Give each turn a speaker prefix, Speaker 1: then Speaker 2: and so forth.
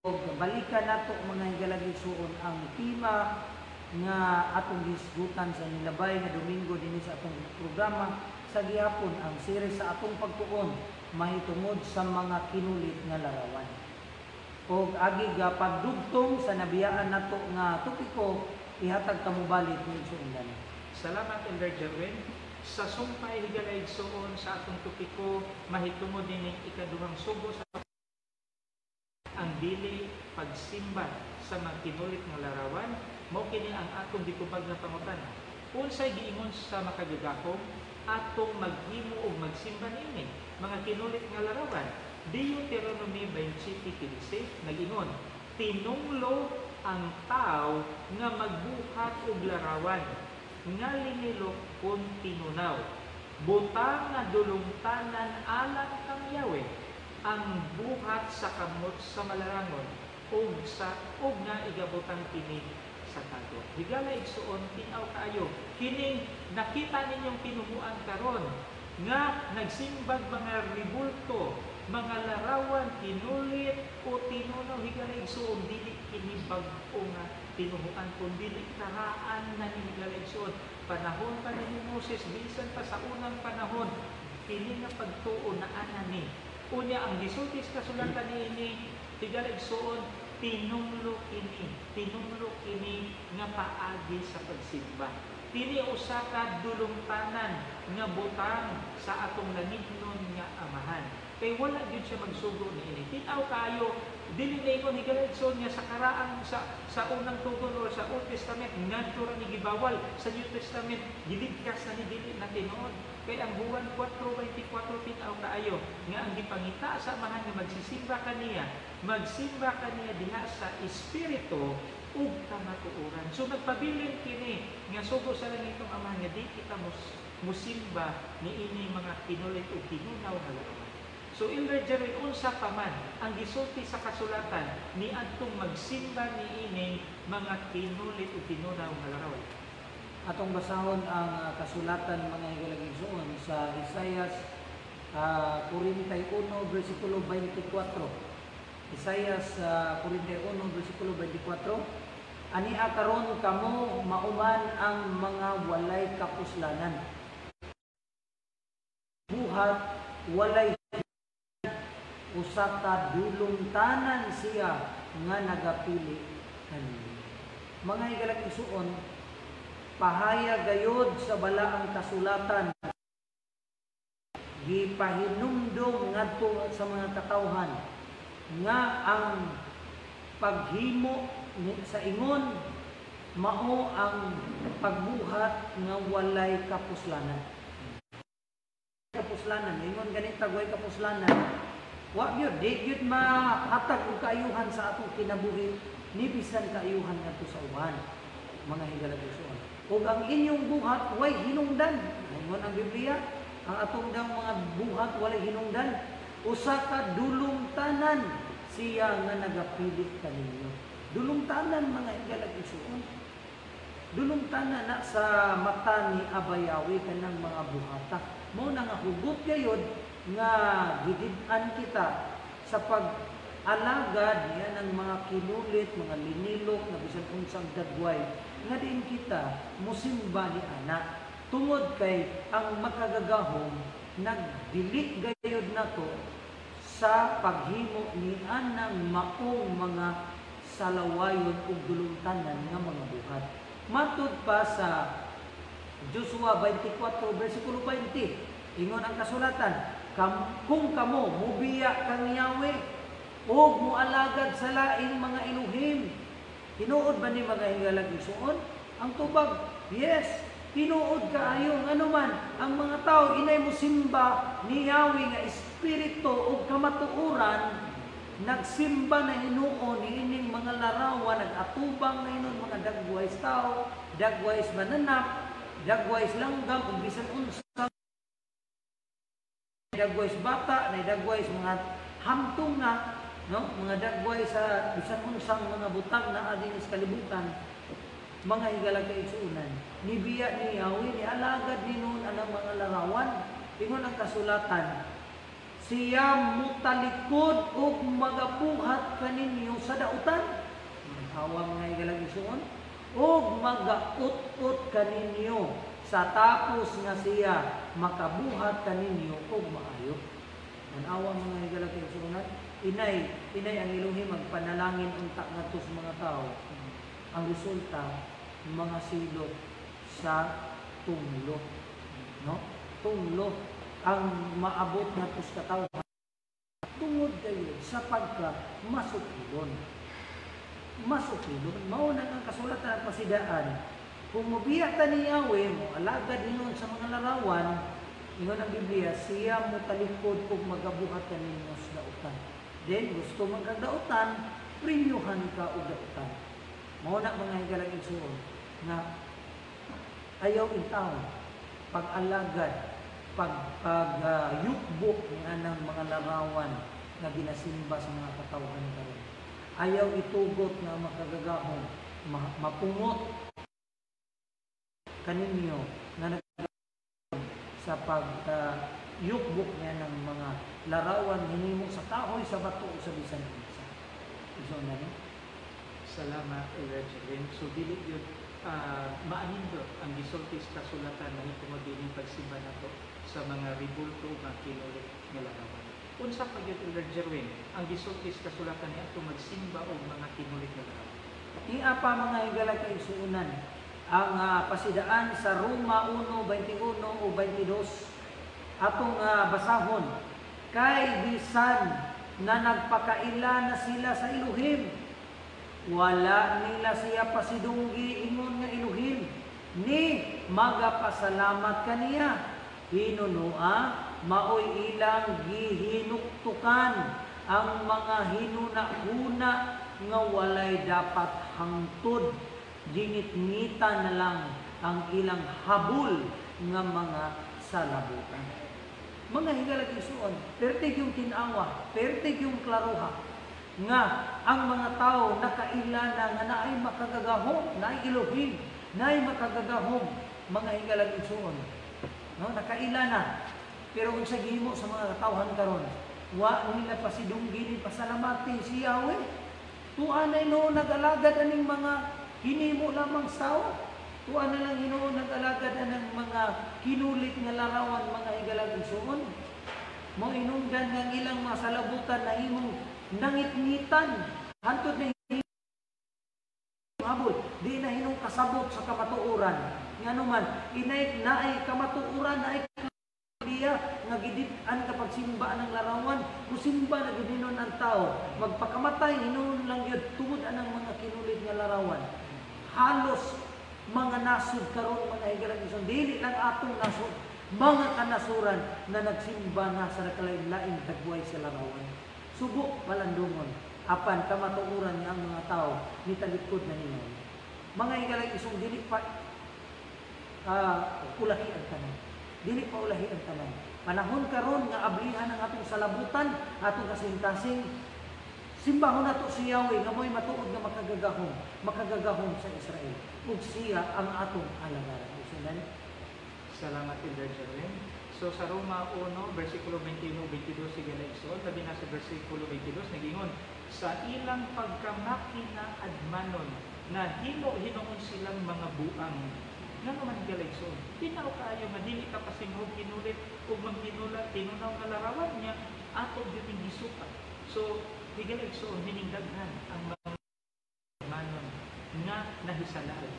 Speaker 1: Balikan nato, mga higalag igsuon, ang tema nga atong gihisgutan sa nilabay nga Domingo dinhi sa atong programa sa gihapon, ang series sa atong pagtuon mahitungod sa mga kinulit nga larawan. Og agi ga pagdugtong sa nabiyaan nato nga topiko, ihatag kamo balit ni igsuon Dani.
Speaker 2: Salamat, Elder Jerwin. Sa sumpay, higala igsuon, sa atong topiko mahitungod nining ikaduhang sugo sa ang dili pagsimba sa mga kinulit nga larawan, mao kini ang atong gitubag nga pangutana. Unsay giingon sa Makagagahom atong maghimo og magsimba niini mga kinulit nga larawan? Deuteronomy 27:15 nag-ingon, "Tinunglo ang tao nga magbuhat og larawan nga linilok kon tinunaw, butang nga dulungtanan alang kang Yahweh, ang buhat sa kamot sa malarangon ug sa ug nga igabutang kini sa kago." Higala igsuon, tin-aw kaayo kining nakita ninyong tinumuan karon nga nagsimbag mga ribulto, mga larawan, kinulit o tinunaw. Higala igsuon, dili kini bag-o nga tinuhuan kun dili karaan na ni, higala igsuon. Panahon pa ni Moses, bisan pa sa unang panahon, kini nga pagtuo na ana ni. Unya ang gisulti sa kasulatan niini, higala igsuon, tinunglo kini, tinunglo kini nga paagi sa pagsimba. Kini usa ka dulungtanan nga butang sa atong langitnon nga Amahan. Kay wala gyud siya magsugo niini. Tin-aw kaayo, dili na ingon, higala igsuon, nga sa karaang sa unang tugon or sa Old Testament ngadto ra ni gibawal, sa New Testament giligkas na ni, dili na tinuod. Kay ang Juan 4:24, tin-aw kaayo nga ang gipangita sa Amahan nga magsisimba kaniya, magsimba kaniya diha sa espiritu ug kamatuoran. So nagpabilin kini nga sugo sa langitong Amahan nga di kita musimba niini mga kinulit ug tinunaw nga larawan. So Elder Jerry, unsa pa man ang gisulti sa kasulatan ni adtong magsimba niining mga kinulit ug tinunaw nga larawan?
Speaker 1: Atong basahon ang kasulatan, mga higalag igsuon, sa Isaias 41 versikulo 24. Isaias 41 versikulo 24. "Ania karon kamo mauman ang mga walay kapuslanan. Buhat walay usa ka dulungtanan siya nga nagapili kaninyo." Mga higalag igsuon, pahayag gayod sa balaang kasulatan, gipahinumdom ngadto sa mga katawhan nga ang paghimo sa ingon mao ang pagbuhat nga walay kapuslanan. Kapuslanan, ingon ganita, way kapuslanan, wa gyud, di gyud mahatag og kaayuhan sa atong kinabuhi ni bisan kaayuhan ngadto sa uban, mga higalag igsuon. "Ug ang inyong buhat way hinungdan." Ingon ang Biblia, ang atong daw mga buhat walay hinungdan. "Usa ka dulungtanan siya nga nagapili kaninyo." Dulungtanan, mga higalag igsuon. Dulungtanan na sa mata ni Aba Yahweh kanang mga buhata. Mao na nga hugot gayod nga gidid-an kita sa pag-alagad niya ng mga kinulit, mga linilok, na bisan unsang dagway, nga diin kita musimba ni ana. Tungod kay ang Makagagahom nagdili gayod nato sa paghimo ni anang maong mga salawayon ug dulungtanan nga mga buhat. Matud pa sa Joshua 24 versikulo 20, ingon ang kasulatan, "Kung kamo mubiya kang Yahweh ug mualagad sa laing mga Elohim." Tinuod ba ni, mga higalag igsuon? Ang tubag, yes. Tinuod kaayo. Ngano man, ang mga tao inay musimba ni Yahweh nga espiritu ug kamatuoran, nagsimba na hinuon niining mga larawan, nag-atubang na hinuon mga dagway tao, dagway mananap, dagway langgam, ug bisan unsa, dagway bata, na dagway mga hamtong na, no, mga dagway sa bisan unsang mga butang na adin sa kalibutan, mga higalag kaigsuonan. Nibiya ni Yahweh, ni alagad ni noon anang mga larawan. Ingon ang kasulatan, Siya mutalikod og magabuhat kaninyo sa dautan. Awa, mga higalang igsuon, og magaut-ut kaninyo sa tapos nga siya makabuhat kaninyo og maayo. Tan-awa, mga higalang igsuonan, inay inay ang Elohim magpanalangin unta ngadto sa mga tao. Ang resulta, mga silot sa tunglo. No? Tunglo ang maabot ngadto sa katawhan tungod kayo sa pagka masukilon. Masukilon. Mao na ang kasulatan ng pasidaan. Kung mobiya ta ni Yahweh, mo alagad hinuon sa mga larawan, ingon ang Biblia, siya mo talikod ug magabuhat kaninyo sa dautan. Then, gusto man kag dautan, premyuhan ka og dautan. Mao na, mga higalang igsuon, nga ayaw intawon pag-alagad, pag pag yukbo ni anang mga larawan nga ginasimba sa mga katawhan karon. Ayaw itugot nga makagagahom mapungot kaninyo nga nag sa pag yukbok niya ng mga larawan hinimo sa kahoy, sa bato o sa bisan unsa. So na ni.
Speaker 2: Salamat, Elder Jerwin. So dili yun maanindot ang gisulti sa kasulatan mahitungod dining pagsimba nato sa mga ribulto ug mga kinulit nga larawan. Unsa pa gyud, Elder Jerwin, ang gisulti sa kasulatan ni ato magsimba og mga kinulit nga larawan?
Speaker 1: Nia pa, mga higala kaigsuonan, ang pasidaan sa Roma 1:21 o 22, atong basahon: "Kay bisan na nagpakaila na sila sa Elohim, wala nila siya pasidunggi ingon nga Elohim ni magapasalamat kaniya. Hinunua maoy ilang gihinuktukan ang mga hinuna-huna nga walay dapat hangtod. Gingit-ngita na lang ang ilang habol nga mga salabutan." Mga higalag isuon, pertig yung tinawa, pertig yung klaroha, nga ang mga tao nakaila na nga naay makagagahom, naay Elohim, naay makagagahom, mga higalag igsuon. No, nakaila na. Pero unsa gihimo sa mga katawhan karon? Wa nila pasidunggi ni pasalamati si Yahweh. Tuan na hinuon nag-alagad aning mga hinimo lamang sa tao. Tuan na lang hinuon nag-alagad anang mga kinulit nga larawan, mga higalag igsuon. Mo inungdan nga ang ilang mga salabutan na imong nangitngitan hantod na habol, di na hinong kasabot sa kamatuoran. Ngano man, inay naay kamatuoran, naay diya nga gidit-an kapag simba ng larawan, musimba na gid hinuon ang tao, magpakamatay hinuon lang yun tungod anang mga kinulit nga larawan. Halos mga nasod karon, mga higalang igsoon, dili lang atong nasod, mga kanasuran na nagsimba na sa nakalain-laing tagway sa larawan. Subo palandungon, apan kamatuoran nga ang mga tao nitalikod na ninyo. Mga higalang igsoon, dili pa ulahi ang tanan. Dili pa ulahi ang tanan. Panahon karon nga ablihan ang atong salabutan, atong kasing-kasing, simbahon nato si Yahweh nga mo'y matuod nga makagagahom, makagagahom sa Israel. Ug siya ang atong alagaran. Isunan.
Speaker 2: Salamat, Elder Jerwin. So sa Roma 1, versikulo 21, 22, sige na igsoon, labi na sa versikulo 22, nagingon, "Sa ilang pagkamakina admanon, na himo hinuon silang mga buang." Nga naman, higala igsoon, tinaw kaayo nga dili ta pasimhog kinulit ug magtinula tinunaw nga larawan niya ato gyud ning gisuka. So higala igsoon, hiningdaghan ang mga admanon nga nahisalaan.